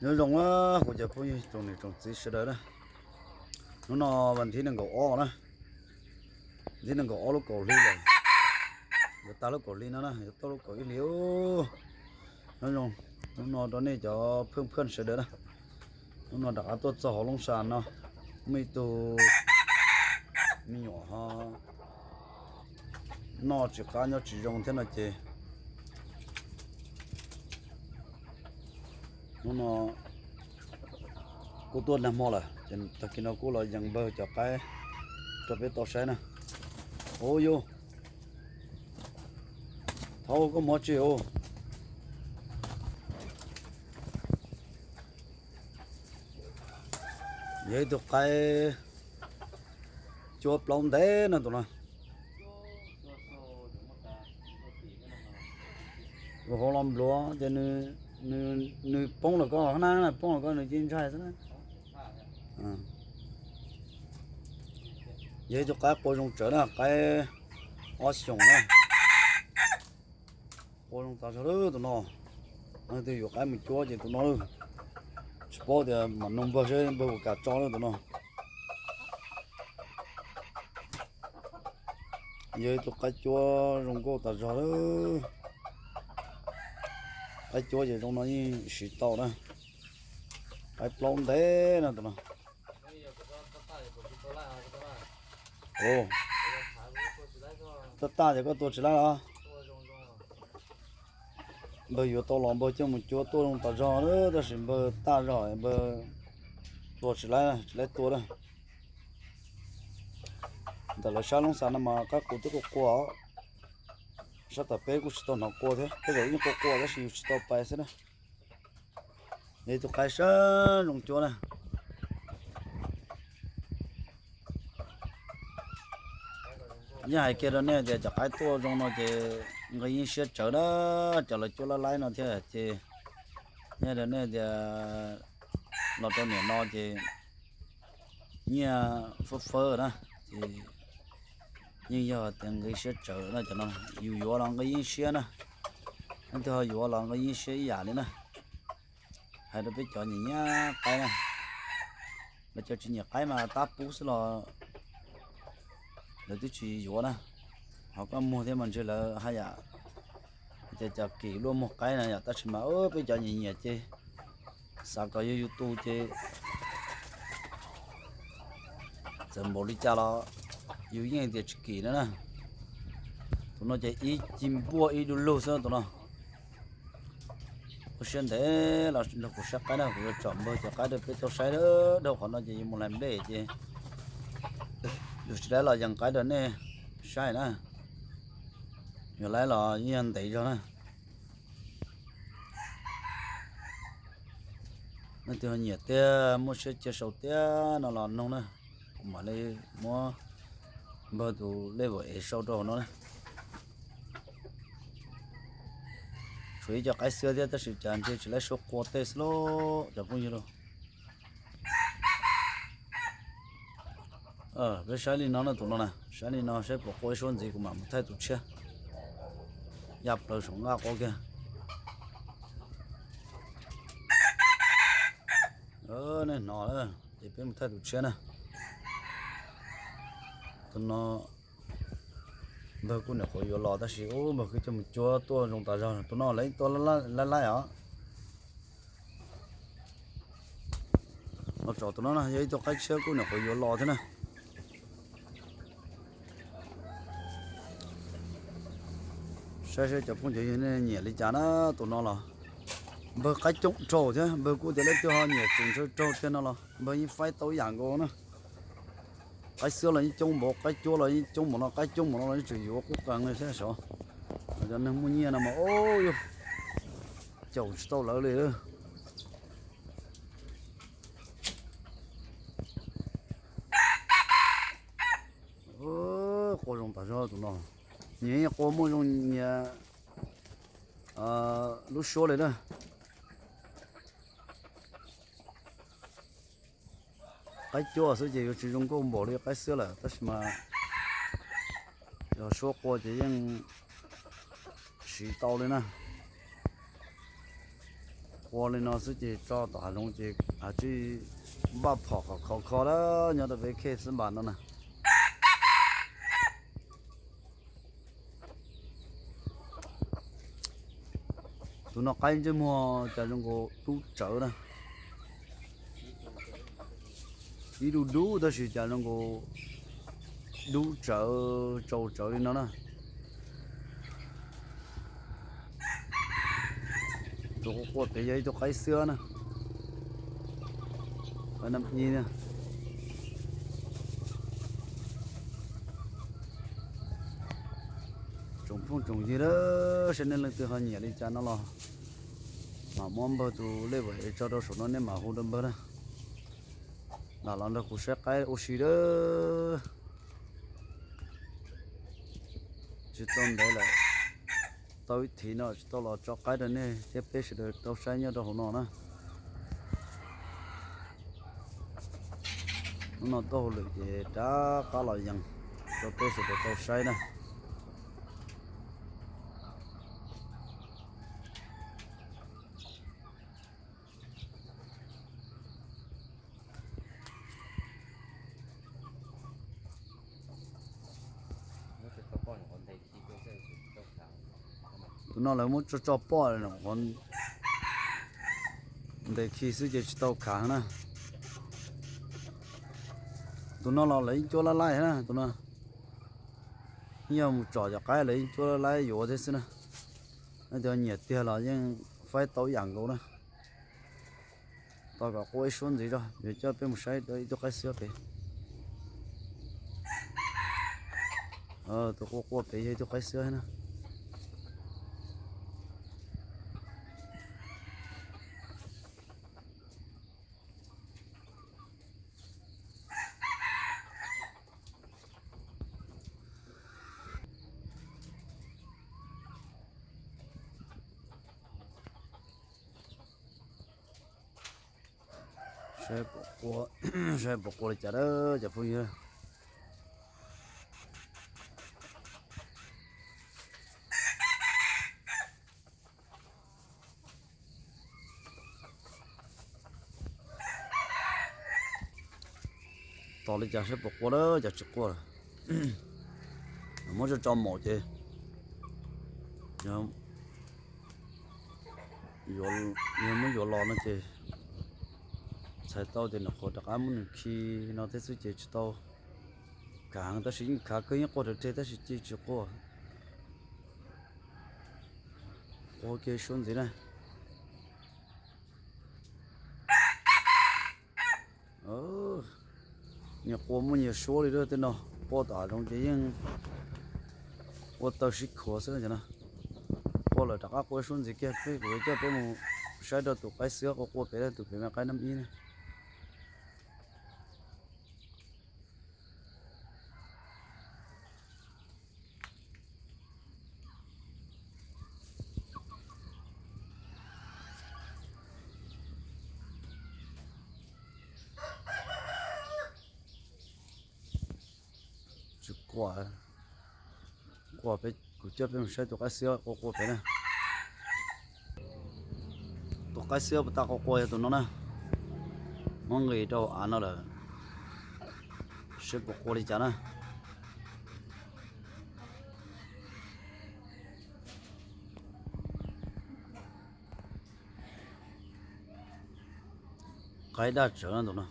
Nyob zoo na kuv cov phooj ywg tsoom niam tsoom txiv sawv daws na. Hnub no vas thib nees nkaum ob na, thib nees nkaum ob lub kaum hli lawm, yuav tag lub kaum hli no na, yuav tag lub kaum ib hli. Nyob zoo, hnub no rau nej cov phooj ywg sawv daws na, hnub no rov qab tuaj txog hauv Looj Sam no, muaj ib tug me nyuam ho noj tsis qab nyob tsis zoo thiab no ces hnub no kuj tuaj nag hmo lawm ces tag kis no kuj los yees npawg cov qaib rau peb tau saib na. Ua yus, thaub koj mus tsi os? Yog ib tug qaib cuab plaub ntev no tus no. Ua hauv los npluav ces nws poob los koj, poob los koj nws cia li ntshai xwb na. Yog ib tug qaib qua zoo tsawv na, qaib ob xyoos na. Qua zoo tas zog lawm tus no. Leej twg yuav qaib mus cuab ces tus no lawm. Tsis paub tias mam nug npawg seb npawg puas kam tso lawm tus no. Yog ib tug qaib cuab zoo nkauj tas zog lawm. Qaib cuab ces zoo no yeej siv tau na. Qaib plaub ntev no tus no. Ua, toj tag ces koj tua tsis laib los? Npawg yuav tau los npawg coj mus cuab tuaj zoo tas zog na, tab sis npawg tag zog npawg tua tsis laib, tsis laib tua na. Ntawm lawv sab Loob Xas no mas qaib qus twb qua qua, sab tom peb kuj tsis tau hnov qua thiab, tej zaum yeej qua qua tab sis yus tsis tau pais xwb na. Yog ib tug qaib sab zoo cuab na. Yeej hais kiag rau nej tias cov qaib tuaj zoo no ces nqi yeej siab tsawv na, cov lawv cuab laib laib no thiab ces yeej hais rau nej tias los rau niam no ces nyiaj fawb fawb na, ces yeej yog tias nqi siab tsawv na cov no, yus yuav los nqi yeej siab na, leej twg ho yuav los nqi yeej siab ib yam li na. Hais rau peb cov nyiam nyiam qaib na, lawv cov tsis nyiam qaib mas tab pub xwb los lawv twb tsis yuav na. Ho koj muag thiab mas ntshe lawv haj yam tias cov kim luaj muag qaib na yom, tab sis mas peb cov nyiam nyiam ces xav kom yog yus tu ces txawm npaum li cas los yus yeej tias tsis kim na na. Tus no ces ib ci npuaj ib du lug xwb tus no. Ua siab ntev los nrog kuv saib qaib na, kuv yuav tsom npawg cov qaib rau peb tau saib, dhau qhov no ces yuav mus laij nplej ces yus tsis laib los yees qaib rau nej saib na. Yus laib los yeej yog ntev zog na. Leej twg ho nyiam tiag muaj siab cia sau tiag no los noog na, kuv mam li muab npawg tus lej vam es sau rau hauv no na. Tshuav ib co qaib xwab thiab tab sis cas ntshe tsis laib suab qua tej xwb lauj cov phooj ywg lauj. Peb saib li no na, tus no na, saib li no saib puas qua ib suab ntxiv kuv mam mus thaij tus tshiab. Ya plaws saum nqaj qua kiag. Nej hnov, ces peb mus thaij tus tshiab na. Tus no npawg kuj nyuam qhuav yuav los tab sis ub npawg kuj coj mus cuab tuaj zoo tas zog. Tus no lawv tuaj laib laib os. Los tsom tus no na, yog ib tug qaib tshiab kuj nyuam qhuav yuav los thiab na. Saib saib cov phooj cov ywg nej nyiam li cas na, tus no los npawg qaib coob raug thiab, npawg kuj tias leej twg ho nyiam tseem ntshaw raug tiag no los npawg yeej faib tau ib yam nkaus na. Qaib xwab los yeej coob npaum, qaib cuab los yeej coob npaum no, qaib coob npaum no los yeej tseem yuav qub qees li thiab sav. Cov neeg muaj nyiaj no mas ub, caum tsis tau lawv li. Qua zoo tas zog tus no. Nyias qua muaj zoo nyias lub suab li na. Qaib cuab xwb ces yuav tsis zoo nkauj npaum li qaib xwab lawm tab sis mas yog suab qua ces yeej siv tau li na. Qua li no xwb ces tso tom hav zoov ces hav tsij npaj phom kom khov kho lawm nyob rau peb khej xwb npam no na. Tus no qaib ntsej muag cas zoo nkaus dub tsawv na. Ib dub dub tab sis cas zoo nkaus dub tsawv tsau tsawv li no na. Tus quaj quaj pem yog ib tug qaib xwb na. Qaib nab ib na. Tsoom phooj tsoom ywg, saib nej leej twg ho nyiam li cas no los mam muab npawg tus lej vam es tso rau saum no nej mam hu rau npawg na. Lam los nrog kuv saib qaib ua si lawm. Tsis tau ntev lawm, tau ib thiv no tsis tau los tso qaib rau nej thiab peb sawv daws tau saib nyob rau hauv no na. Hnub no tuaj hauj lwm ces rov qab los yees rau peb sawv daws tau saib na. Tus no lawv muab tso tso poj qhov ntes khi xwb ces tsis tau khav na. Tus no los lawv yeej cuab laj laij na tus no. Yog mus tsom cov qaib lawv yeej cuab laj laij yuav thiab xwb na. Leej twg nyiam tiag los yeej faib tau ib yam nkaus na. Tos kom qua ib suab ntxiv tso, yuav coj peb mus saib ib tug qaib xwb pem. Tus quaj quaj pem yog ib tug qaib xwb na. Saib puas qua, saib puas qua li cas lawm cov phooj ywg. Tos li cas saib puas qua lawm cas tsis qua lawm. Muab tso tso maum ces yog muab yuav los no ces txhais tau ces nws qhuav rov qab muab nws khi no thiab xwb ces tsis tau khav heev tab sis yeej khav kawg yeej quaj rau reg tab sis cia tsis qua. Qua kiag suab ntxiv na. Nyias qua muaj nyias suab li tej no, qua tom hav zoov ces yeej ua taw sib khuav xwb no. Qua lawm rov qab qua suab ntxiv kiag peb kuv coj peb mus saib rau tus qaib xwb qua qua pem tus pem me qaib nab ib na. Tsis qua, qua peb, kuv coj peb mus saib tus qaib xiab qua qua pem na. Tus qaib xiab puas tau qua qua yog tus no na. Muab nqis rau av no lawm, seb puas qua li cas na. Qaib daj tsawv no tus no.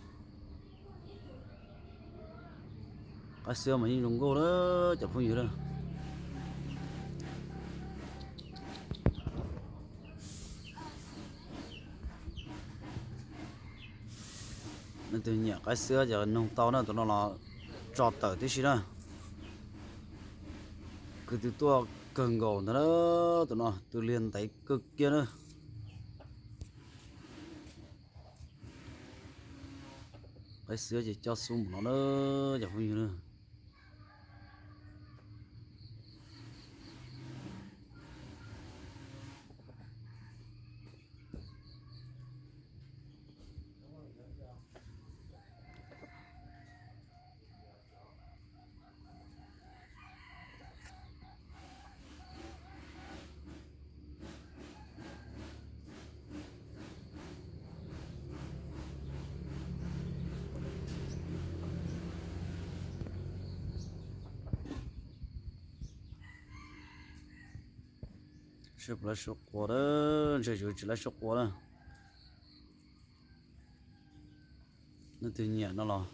Qaib xiab mas yeej zoo nkauj lawm cov phooj ywg lawm. Leej twg nyiam qaib xiab ces noog tau na, tus no los tso tawm tib si na. Kwv tw tuaj kawg nkaus ntag na, tus no tw liag ntev kawg kiag na. Qaib xiab ces coj xub mus no na, cov phooj ywg na. Seb puas laib suab qua a, ntshe yuav tsis laib suab qua na. Nej twg nyiam no los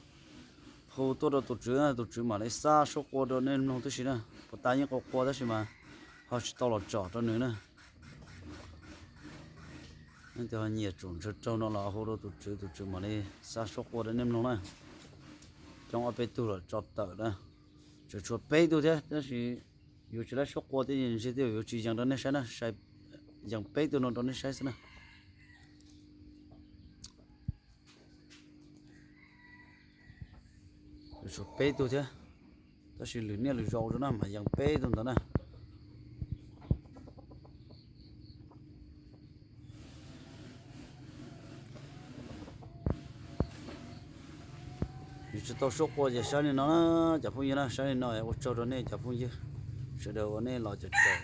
hu tuaj rau tus tswv, tus tswv mam li xa suab qua rau nej mloog tib si na. Puas tas yeej qua qua tab sis mas ho tsis tau los tsom rau nws na. Nej twg ho nyiam tsoom ntshaw raug no los hu rau tus tswv, tus tswv mam li xa suab qua rau nej mloog na. Coob ob peb tug los tso tawm na, tseem tshuav peb tug thiab tab sis yuav tsis laib suab qua thiab ntshe tej zaum yuav tsis yees rau nej saib na, yees peb tug no rau nej saib xwb na. Yuav tshuav peb tug thiab, tab sis lwm niaj lwm zaus rau na mas yees peb tug ntawd na. Yuav tsis tau suab qua ces saib li no na, cov phooj ywg na, saib li no es ua tsaug rau nej cov phooj ywg sawv daws uas nej los caum caum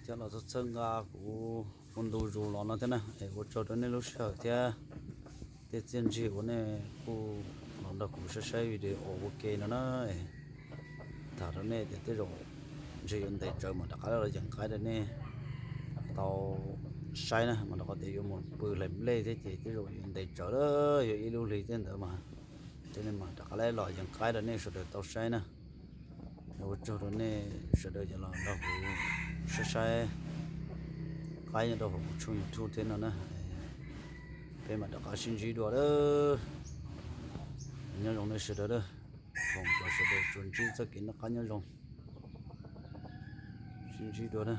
thiab los txhawb nqa kuv ua ntu zus los no thiab na, es ua tsaug rau nej lub sij hawm thiab tej txiaj ntsig uas nej kuj los nrog kuv saib saib video ua ke no na. Tham rau nej tias tej zaum ntshe yuav ntev tsawv mam rov qab los yees qaib rau nej tau saib na, mam rov qab tias yuav mus pw hlais nplej thiab ces tej zaum yuav ntev tsawv, yuav ib lub hli tej ntawd mas thiaj li mam rov qab los yees qaib rau nej sawv daws tau saib na. Ua tsaug rau nej sawv daws cov los nrog kuv saib saib qaib nyob rau hauv kuv tshooj YouTube thiab no na. Peb mam rov qab sib ntsib dua lawm. Nyob zoo nej sawv daws, foom cov sawv daws tsuas ntsib txoj kev noj qab nyob zoo, sib ntsib dua na.